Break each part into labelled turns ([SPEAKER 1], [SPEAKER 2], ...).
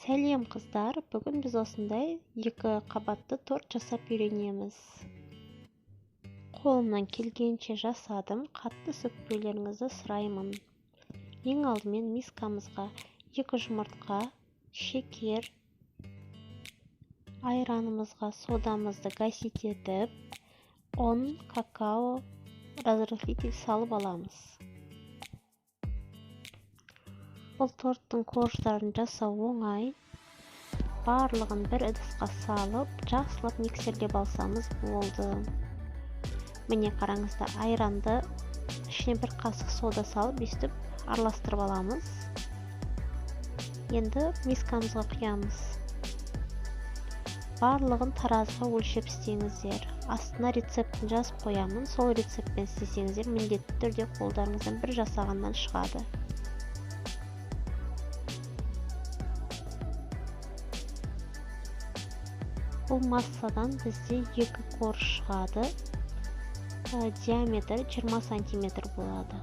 [SPEAKER 1] Сәлем қыздар, бүгін біз осындай екі қабатты торт жасап үйренеміз. Қолымнан келгенше жасадым, қатты сөкпеулеріңізді сұраймын. Ең алдымен мискамызға 2 жұмыртқа, шекер, айранымызға содамызды гасить етіп, ұн, какао, разрыхлитель салып аламыз. Бұл торттың корждарын жасау оңай. Барлығын бір ыдысқа салып, жақсылап миксерлеп алсамыз болды. Міне қараңыздар, айранды ішіне бір қасық сода салып, өстіп араластырып аламыз. Енді мискамызға құямыз. Барлығын таразыға өлшеп істеңіздер. Астына рецептін жазып қоямын. Сол рецептпен істесеңіздер, міндетті түрде қолдарыңыздан бір жасағаннан шығады. Бұл массадан бізде 2 корж шығады. Диаметрі 20 сантиметр болады.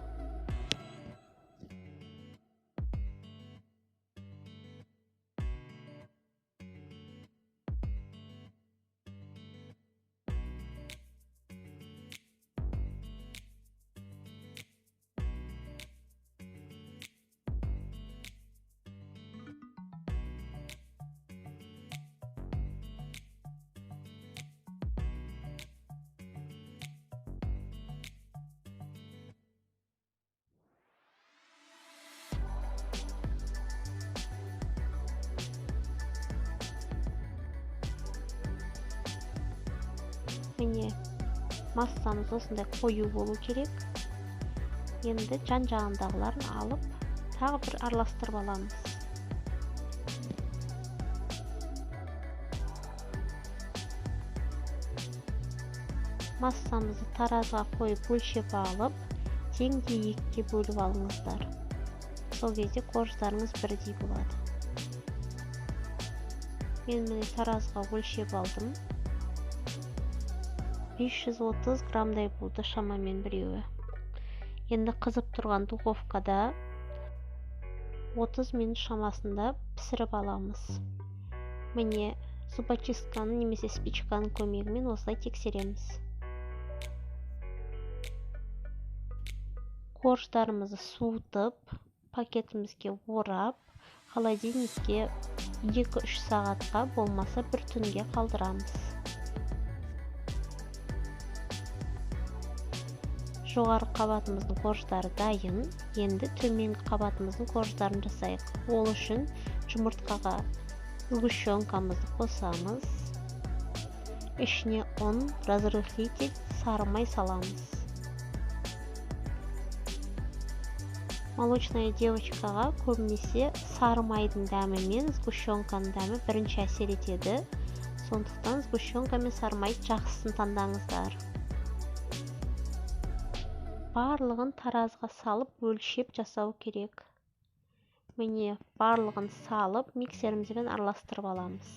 [SPEAKER 1] Міне массамыз осындай қою болу керек. Енді жан-жағындағыларын алып, тағы бір араластырып аламыз. Массамызды таразға қойып өлшеп алып, теңдей екіге бөліп алыңыздар. Сол кезде корждарыңыз бірдей болады. Мен міне таразға өлшеп алдым. 530 граммдай болды шамамен біреуі. Енді қызып тұрған духовкада 30 минут шамасында пісіріп аламыз. Міне зубочистканың немесе спичканың көмегімен осылай тексереміз. Корждарымызды суытып, пакетімізге орап, холодильникке 2-3 сағатқа, болмаса бір түнге қалдырамыз. Жоғары қабатымыздың корждары дайын. Енді төменгі қабатымыздың корждарын жасайық. Ол үшін жұмыртқаға сгущенкамызды қосамыз. Ішіне ұн, разрыхлитель, сары май саламыз. Молочная девочкаға көбінесе сары майдың дәмі мен сгущенканың дәмі бірінші әсер етеді. Сондықтан сгущенка мен сары майды жақсысын таңдаңыздар. Барлығын таразға салып өлшеп жасау керек. Міне барлығын салып миксерімізбен араластырып аламыз.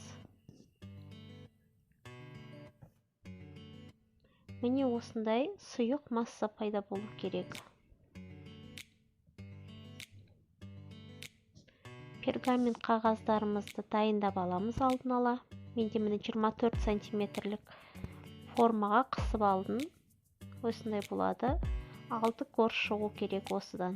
[SPEAKER 1] Міне осындай сұйық масса пайда болу керек. Пергамент қағаздарымызды дайындап аламыз алдын ала. Менде міне 24 сантиметрлік формаға қысып алдым. Осындай болады. 6 корж шығу керек осыдан.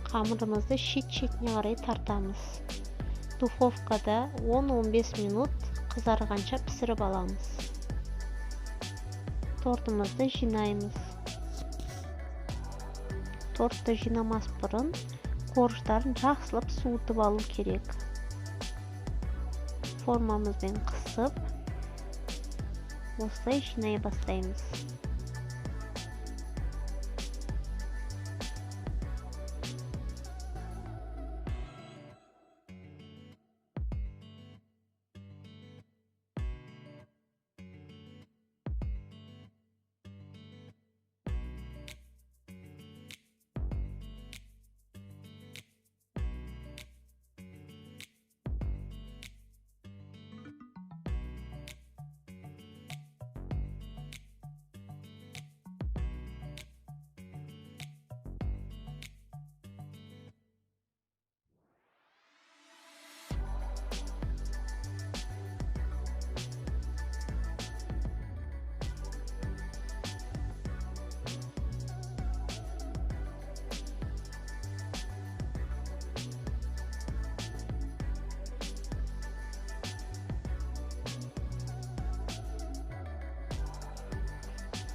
[SPEAKER 1] Қамырымызды шет-шетіне қарай тартамыз. Духовкада 10-15 минут қызарғанша пісіріп аламыз. Тортымызды жинаймыз. Тортты жинамас бұрын корждарын жақсылап суытып алу керек. Формамызбен қысып, осылай жинай бастаймыз.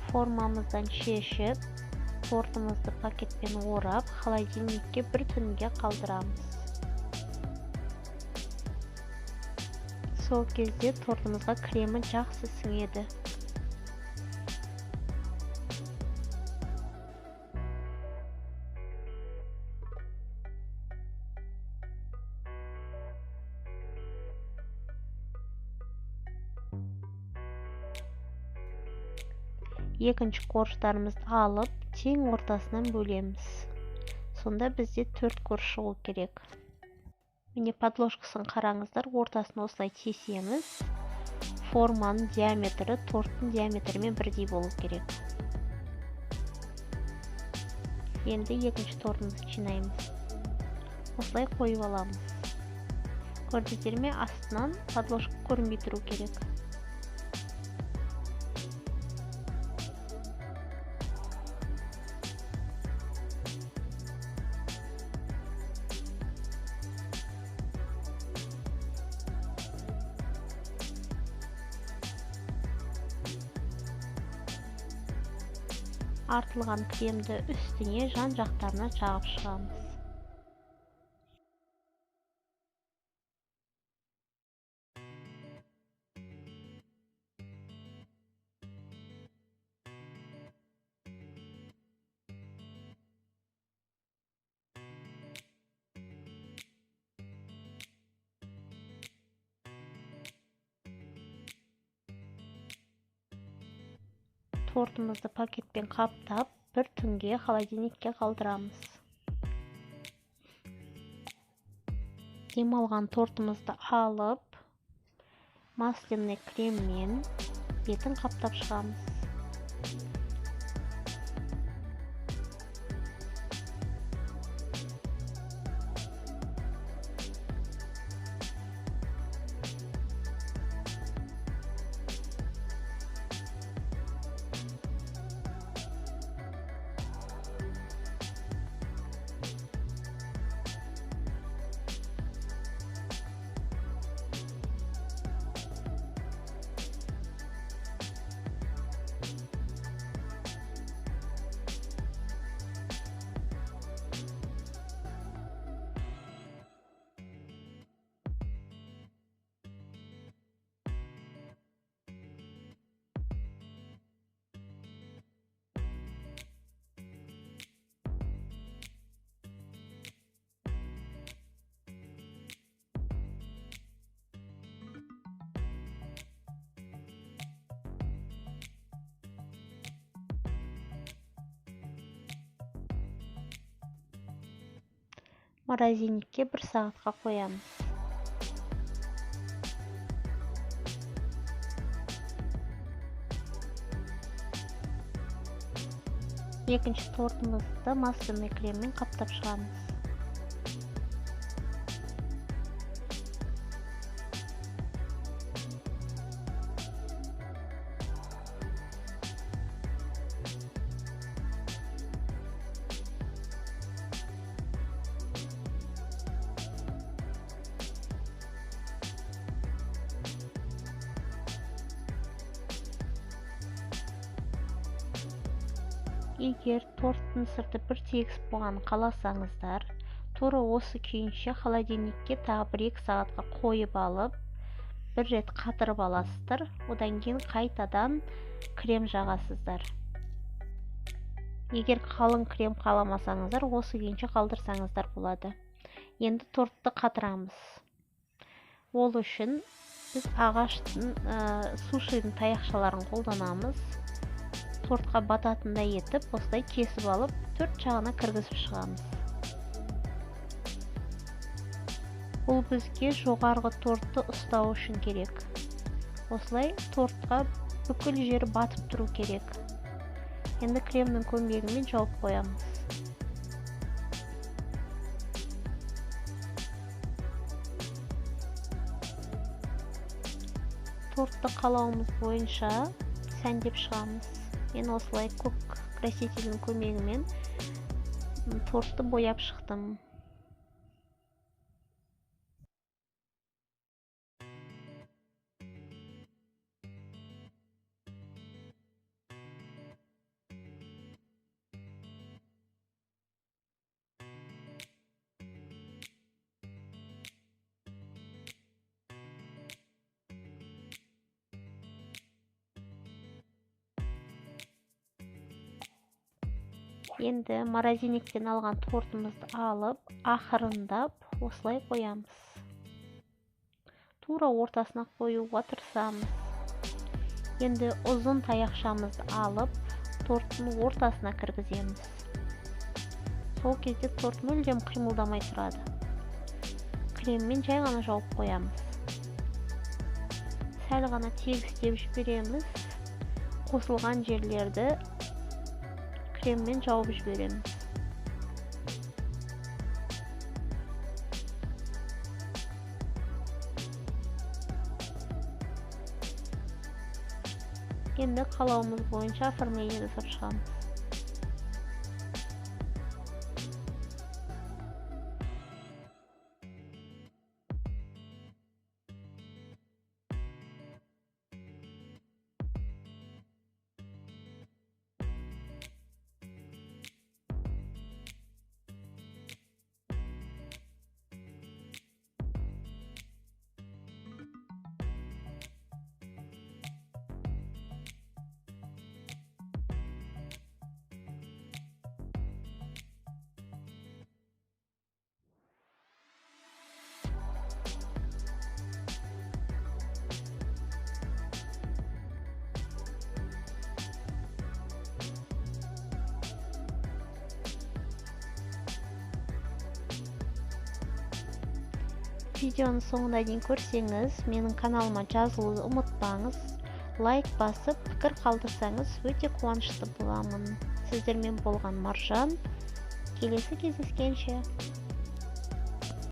[SPEAKER 1] Формамыздан шешіп, тортымызды пакетпен орап, холодильникке бір түнге қалдырамыз. Сол кезде тортымызға кремі жақсы сіңеді. Екінші коржтарымызды алып, тең ортасынан бөлеміз. Сонда бізде 4 корж шығу керек. Міне подложкасын қараңыздар, ортасын осылай тесеміз. Форманың диаметрі торттың диаметрімен бірдей болу керек. Енді екінші тортымызды жинаймыз. Осылай қойып аламыз. Көрдіңіздер ме, астынан подложка көрінбей тұру керек. Артылған кремді үстіне жан-жақтарына жағып шығамыз. Тортымызды пакетпен қаптап, бір түнге холодильникке қалдырамыз. Демалған тортымызды алып, масляный креммен бетін қаптап шығамыз. Морозильникке бір сағатқа қоямыз. Екінші тортымызды масляный креммен қаптап шығамыз. Егер торттың сырты бір тегіс болғанын қаласаңыздар, тура осы күйінше холодильникке тағы 1-2 сағатқа қойып алып, бір рет қатырып аласыздар, одан кейін қайтадан крем жағасыздар. Егер қалың крем қаламасаңыздар, осы күйінше қалдырсаңыздар болады. Енді тортты қатырамыз. Ол үшін біз ағаштың, сушидің таяқшаларын қолданамыз. Тортқа бататындай етіп, осылай кесіп алып, төрт жағына кіргізіп шығамыз. Бұл бізге жоғарғы тортты ұстау үшін керек. Осылай тортқа бүкіл жері батып тұру керек. Енді кремнің көмегімен жауып қоямыз. Тортты қалауымыз бойынша сәндеп шығамыз. Мен осылай көк красительдің көмегімен тортты бояп шықтым. Енді морозильниктен алған тортымызды алып, ақырындап осылай қоямыз. Тура ортасына қоюға тырысамыз. Енді ұзын таяқшамызды алып, торттың ортасына кіргіземіз. Сол кезде торт мүлдем қимылдамай тұрады. Креммен жай ғана жауып қоямыз. Сәл ғана тегістеп жібереміз. Қосылған жерлерді креммен жауып жібереміз. Енді қалауымыз бойынша оформление жасап шығамыз. Видеоның соңына дейін көрсеңіз, менің каналыма жазылуды ұмытпаңыз, лайк басып, пікір қалдырсаңыз өте қуанышты боламын. Сіздермен болған Маржан. Келесі кездескенше.